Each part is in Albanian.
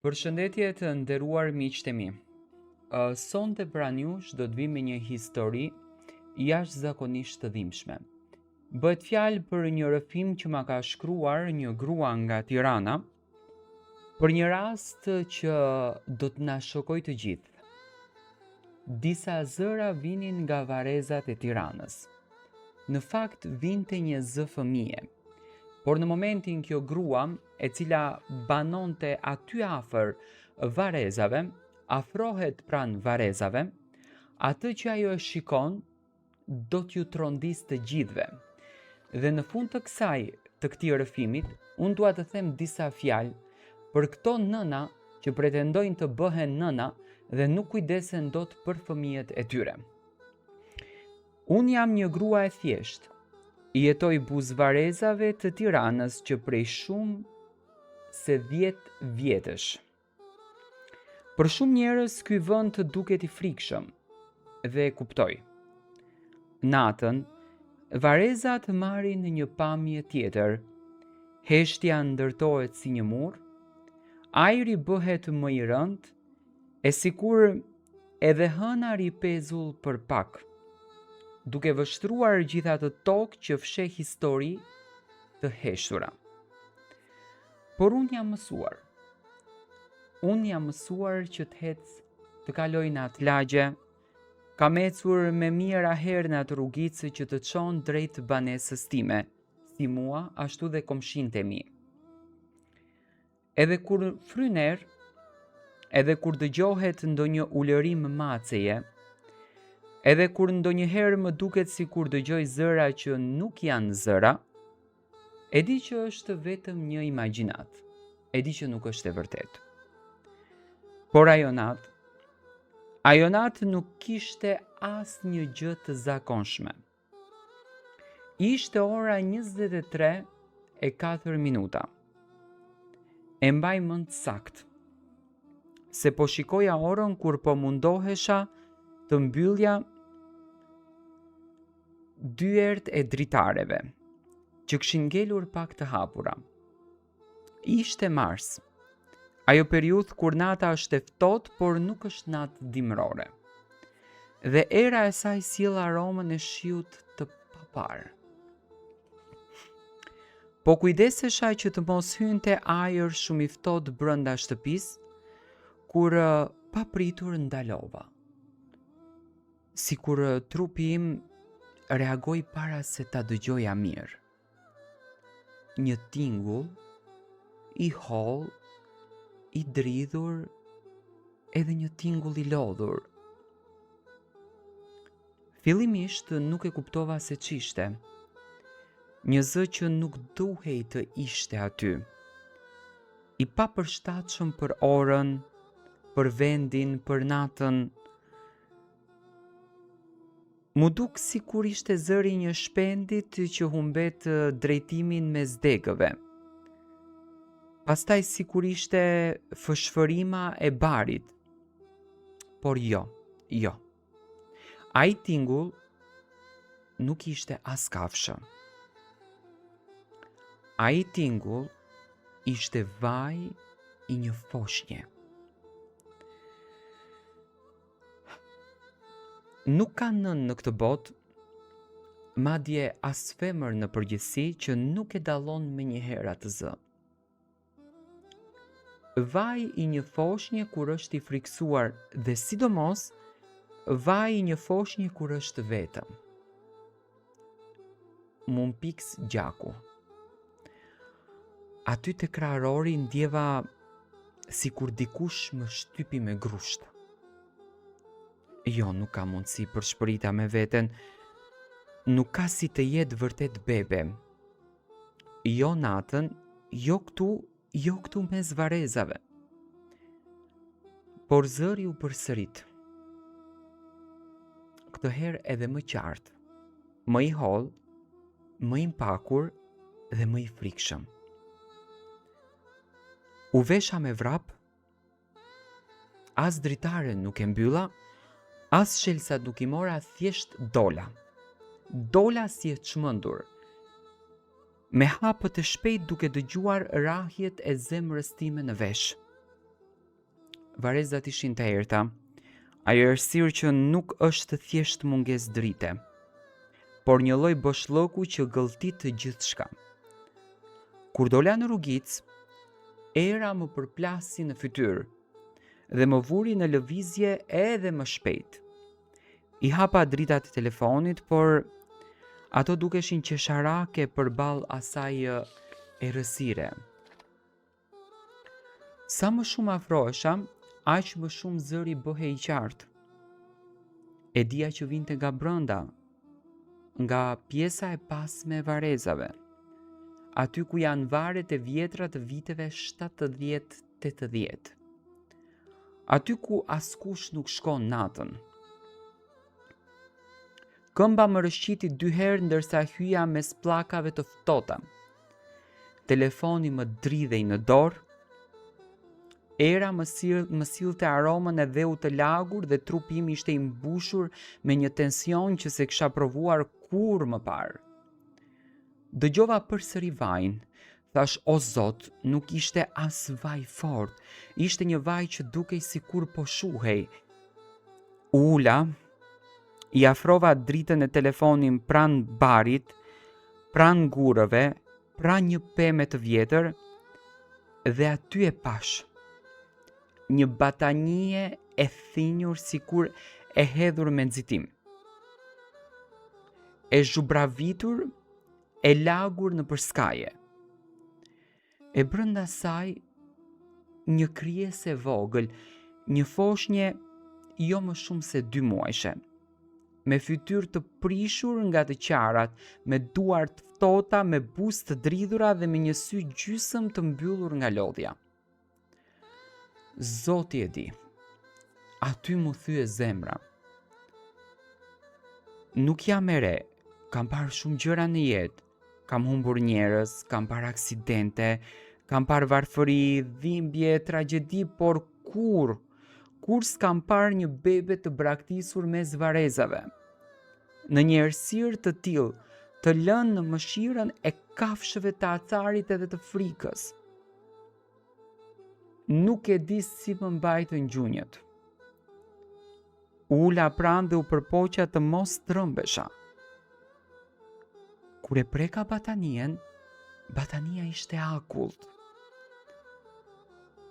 Përshëndetje të nderuar miqtë e mi. Sonte pranë jush do të vij me një histori jashtëzakonisht të dhimbshme. Bëhet fjalë për një rrëfim që ma ka shkruar një grua nga Tirana, për një rast që do të na shokojë të gjithë. Disa zëra vinin nga varrezat e Tiranës. Në fakt vinte një zë fëmije. Por në momentin kjo grua, e cila banonte aty afër varrezave, afrohet pranë varrezave, atë që ajo e shikon do t'ju trondisë të gjithëve. Dhe në fund të kësaj, të këtij rrëfimit, unë dua të them disa fjalë për këto nëna që pretendojnë të bëhen nëna dhe nuk kujdesen dot për fëmijët e tyre. Unë jam një grua e thjeshtë. Jetoj buzë varrezave të Tiranës që prej shumë se 10 vjetësh. Për shumë njerëz ky vend duket i frikshëm dhe e kuptoj. Natën, varrezat marrin një pamje tjetër. Heshtja ndërtohet si një mur, ajri bëhet më i rëndë, e sikur edhe hëna rri pezull për pak, duke vështruar gjithë atë tokë që fsheh histori të heshtura. Por unë jam mësuar. Unë jam mësuar që të ec, të kaloj në atë lagje, kam ecur me mijëra herë në atë rrugicë që të çon drejt banesës time, si mua, ashtu dhe komshinjtë e mi. Edhe kur fryn erë, edhe kur dëgjohet ndonjë ulërimë maceje, edhe kur ndonjëherë më duket sikur dëgjoj zëra që nuk janë zëra, E di që është vetëm një imagjinatë. E di që nuk është e vërtetë. Por ajo natë, ajo natë nuk kishte asnjë gjë të zakonshme. Ishte ora 23 e 4 minuta. E mbaj mend saktë se po shikoja orën kur po mundohesha të mbyllja dyert e dritareve, që kishin ngelur pak të hapura. Ishte mars. Ajo periudhë kur nata është e ftohtë, por nuk është natë dimrore. Dhe era e saj sjell aromën e shiut të paparë. Po kujdesesha që të mos hynte ajër shumë i ftohtë brenda shtëpisë, kur papritur ndalova. Sikur trupi im reagoi para se ta dëgjoja mirë. Një tingull i hollë, i dridhur, edhe një tingull i lodhur. Fillimisht nuk e kuptova se ç'ishte. Një zë që nuk duhej të ishte aty. I papërshtatshëm për orën, për vendin, për natën. M'u duk sikur ishte zëri i një shpendit që humbet drejtimin mes degëve. Pastaj sikur ishte fëshfërima e barit. Por jo, jo. Ai tingull nuk ishte as kafshë. Ai tingull ishte vaji i një foshnje. Nuk ka nënë në këtë botë, madje as femër në përgjithësi që nuk e dallon menjëherë atë zë. Vaji i një foshnje kur është i frikësuar dhe sidomos vaji i një foshnje kur është vetëm. M'u mpiks gjaku. Aty te kraharori ndjeva sikur dikush më shtypi me grusht. Jo, nuk ka mundësi pëshpërita me veten. Nuk ka si të jetë vërtet bebe. Jo natën, jo këtu, jo këtu mes varrezave. Por zëri u përsërit. Këtë herë edhe më qartë, më i hollë, më i mpakur dhe më i frikshëm. U vesha me vrap, as dritaren nuk e mbylla, as çelësat nuk i mora, thjesht dola. Dola si e çmendur. Me hapa të shpejtë duke dëgjuar rrahjet e zemrës time në vesh. Varrezat ishin të errëta. Ajo errësirë që nuk është thjesht mungesë drite, por një lloj boshllëku që gëlltit gjithçka. Kur dola në rrugicë, era më përplasi në fytyrë dhe më vuri në lëvizje edhe më shpejt. I hapa dritat e telefonit, por ato dukeshin qesharake përballë asaj errësire. Sa më shumë afrohesha, aq më shumë zëri bëhej i qartë. E dija që vinte nga brenda, nga pjesa e pasme e varrezave, aty ku janë varret e vjetra të viteve 70-80. Aty ku askush nuk shkon natën. Këmba më rrëshqiti dy herë ndërsa hyja mes pllakave të ftohta. Telefoni më dridhej në dorë. Era më, sill, më sillte aromën e dheut të lagur dhe trupi im ishte i mbushur me një tension që s'e kisha provuar kurrë më parë. Dëgjova përsëri vajin. Thashë o zot, nuk ishte as vaj fort, ishte një vaj që dukej sikur po shuhej. U ula, i afrova dritën e telefonit pranë barit, pranë gurëve, pranë një peme të vjetër dhe aty e pashë. Një batanije e thinjur sikur e hedhur me nxitim. E zhubravitur, e lagur nëpër skaje. E brenda saj një krijesë e vogël, një foshnje jo më shumë se dy muajshe. Me fytyrë të prishur nga të qarat, me duar të ftohta, me buzë të dridhura dhe me një sy gjysmë të mbyllur nga lodhja. Zoti e di. Aty m'u thye zemra. Nuk jam e re, kam parë shumë gjëra në jetë. Kam humbur njerëz, kam parë aksidente, kam parë varfëri, dhimbje, tragjedi, por kurrë, kurrë s'kam parë një bebe të braktisur mes varrezave. Në një errësirë të tillë, të lënë në mëshirën e kafshëve të acarit edhe të frikës. Nuk e di si më mbajtën gjunjët. U ula pranë dhe u përpoqa të mos trembesha. Kur e preka batanijen, batanija ishte e akullt.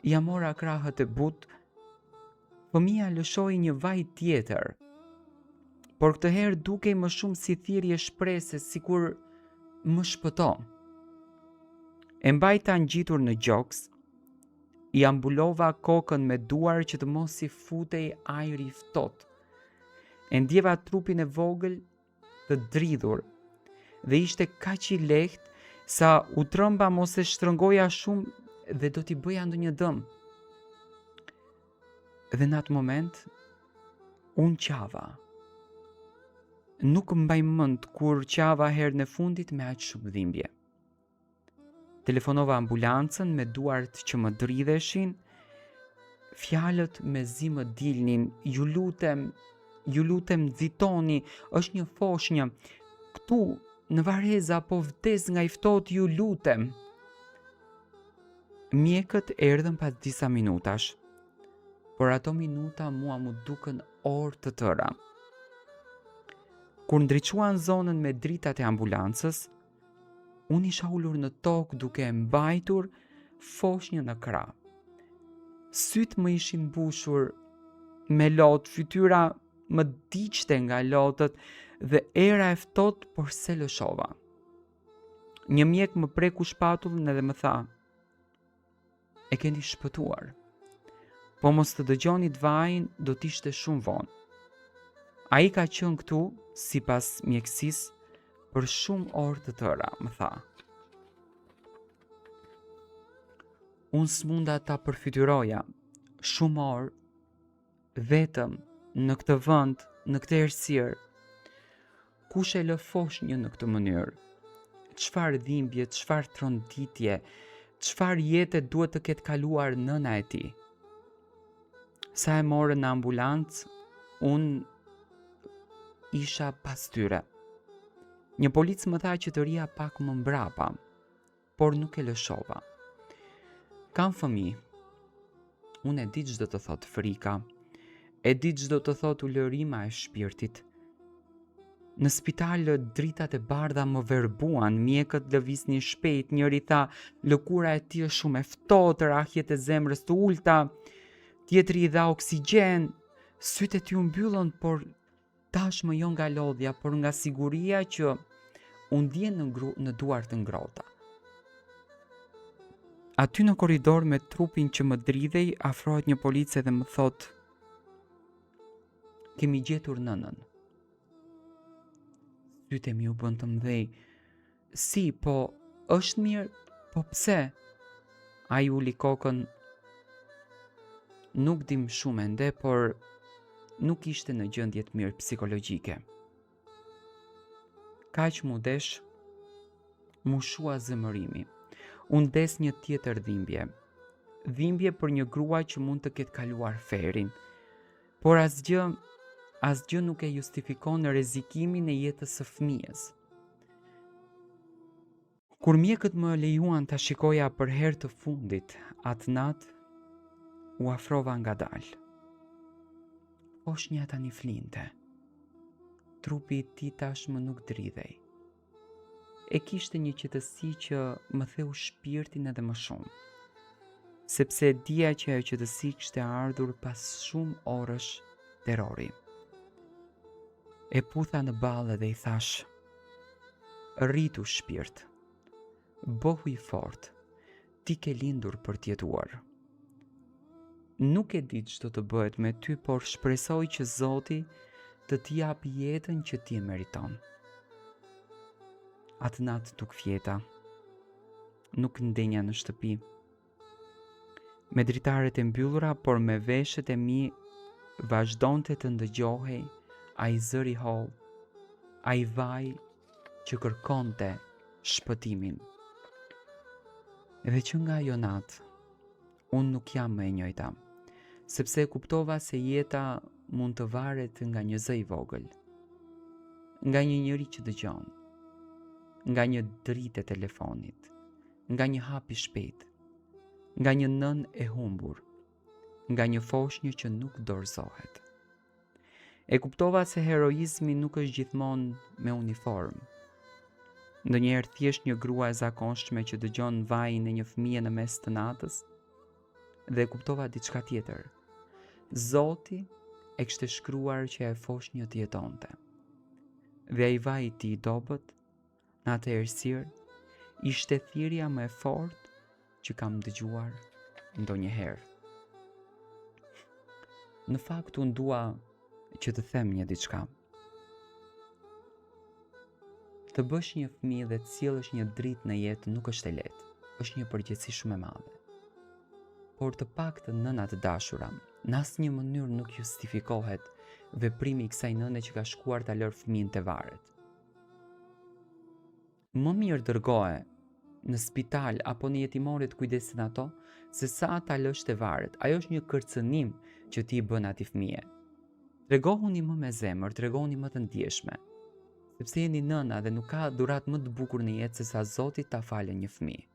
Ia mora krahët e butë, fëmija lëshoi një vaj tjetër, por këtë herë dukej më shumë si thirrje shprese, sikur më shpëto. E mbajta ngjitur në gjoks, ia mbulova kokën me duar që të mos i futej ajri i ftohtë. E ndjeva trupin e vogël të dridhur dhe ishte kaq i lehtë sa u tremba mos e shtrëngoja shumë dhe do t'i bëja ndonjë dëm. Dhe në atë moment, unë qava. Nuk mbaj mend kur qava herën e fundit me aq shumë dhimbje. Telefonova ambulancën me duart që më dridheshin, fjalët mezi më dilnin, ju lutem, ju lutem nxitoni, është një foshnjë, këtu në varreza po vdes nga i ftohti, ju lutem. Mjekët erdhën pas disa minutash, por ato minuta mua m'u dukën orë të tëra. Kur ndriçuan zonën me dritat e ambulancës, Unë isha ulur në tokë duke e mbajtur foshnjën në krah. Sytë më ishin mbushur me lot, fytyra më digjte nga lotët dhe era e ftohtë, por s'e lëshova. Një mjek më preku shpatullën edhe më tha, E keni shpëtuar. Po mos të dëgjonit vajin, do të ishte shumë vonë. Ai ka qenë këtu, sipas mjekësisë, për shumë orë të tëra, më tha. Unë s'munda ta përfytyroja, shumë orë, vetëm në këtë vend, në këtë errësirë. Kush e lë foshnjën në këtë mënyrë? Çfarë dhimbje, çfarë tronditje, çfarë jete duhet të ketë kaluar nëna e tij? Sa e morën në ambulancë, unë isha pas tyre. Një polic më tha që të rrija pak më mbrapa. por nuk e lëshova. Kam fëmijë. Unë e di ç'do të thotë frika. E di ç'do të thotë ulërima e shpirtit. Në spital dritat e bardha më verbuan, mjekët lëviznin shpejt, njëri tha lëkura e tij është shumë e ftohtë, rrahjet e zemrës të ulta, tjetri i dha oksigjen, sytë e tij u mbyllën, por tashmë jo nga lodhja, por nga siguria që u ndje në, gru, në duar të ngrohta. Aty në korridor me trupin që më dridhej, afrohet një police dhe më thotë Kemi gjetur nënën. Sytë e mi u bënë të mëdhenj. Si, po, është mirë, po pse? Ai uli kokën. Nuk dimë shumë ende, por nuk ishte në gjendje të mirë psikologjike. Kaq m'u desh, m'u shua zemërimi. U ndez një tjetër dhimbje. Dhimbje për një grua që mund të ketë kaluar ferrin. Por asgjë, asgjë nuk e justifikon rrezikimin e jetës së fëmijës. Kur mjekët më lejuan ta shikoja për herë të fundit atë natë, u afrova ngadalë. Foshnja tani flinte. Trupi i tij tashmë nuk dridhej. E kishte një qetësi që më theu shpirtin edhe më shumë. Sepse e dija që ajo qetësi kishte ardhur pas shumë orësh terrori. E putha në ballë dhe i thashë, Rritu shpirt, bëhu i fortë, ti ke lindur për të jetuar. Nuk e di ç'do të bëhet me ty, por shpresoj që Zoti të të japë jetën që ti e meriton. Atë natë nuk fjeta, nuk ndenja në shtëpi. Me dritaret e mbyllura, por me veshët e mi vazhdonte të ndëgjohej ai zëri i hollë, ai vaj që kërkonte shpëtimin. Dhe që nga ajo natë, unë nuk jam më e njëjta, sepse e kuptova se jeta mund të varet nga një zë i vogël, nga një njeri që dëgjon, nga një dritë e telefonit, nga një hap i shpejtë, nga një nënë e humbur, nga një foshnjë që nuk dorëzohet. E kuptova se heroizmi nuk është gjithmonë me uniformë. Ndonjëherë thjesht një grua e zakonshme që dëgjon vajin e një fëmije në mes të natës dhe e kuptova diçka tjetër. Zoti e kishte shkruar që ajo foshnjë të jetonte. Dhe ai vaj i tij i dobët Në atë errësirë, ishte thirrja më e fortë që kam dëgjuar ndonjëherë. Në fakt unë dua që të them një diçka. Të bësh një fëmijë dhe të sjellësh një dritë në jetë nuk është e lehtë. Është një përgjegjësi shumë e madhe. Por të paktën nëna të dashura, në asnjë mënyrë nuk justifikohet veprimi i kësaj nëne që ka shkuar ta lërë fëmijën te varret. Më mirë dërgoje në spital apo në jetimore të kujdesen ato, se sa ta lësh te varret. Ajo është një kërcënim që ti i bën atij fëmije. Tregohuni më me zemër, tregohuni më të ndjeshme. Sepse jeni nëna dhe nuk ka dhuratë më të bukur në jetë se sa Zoti ta falë një fëmijë.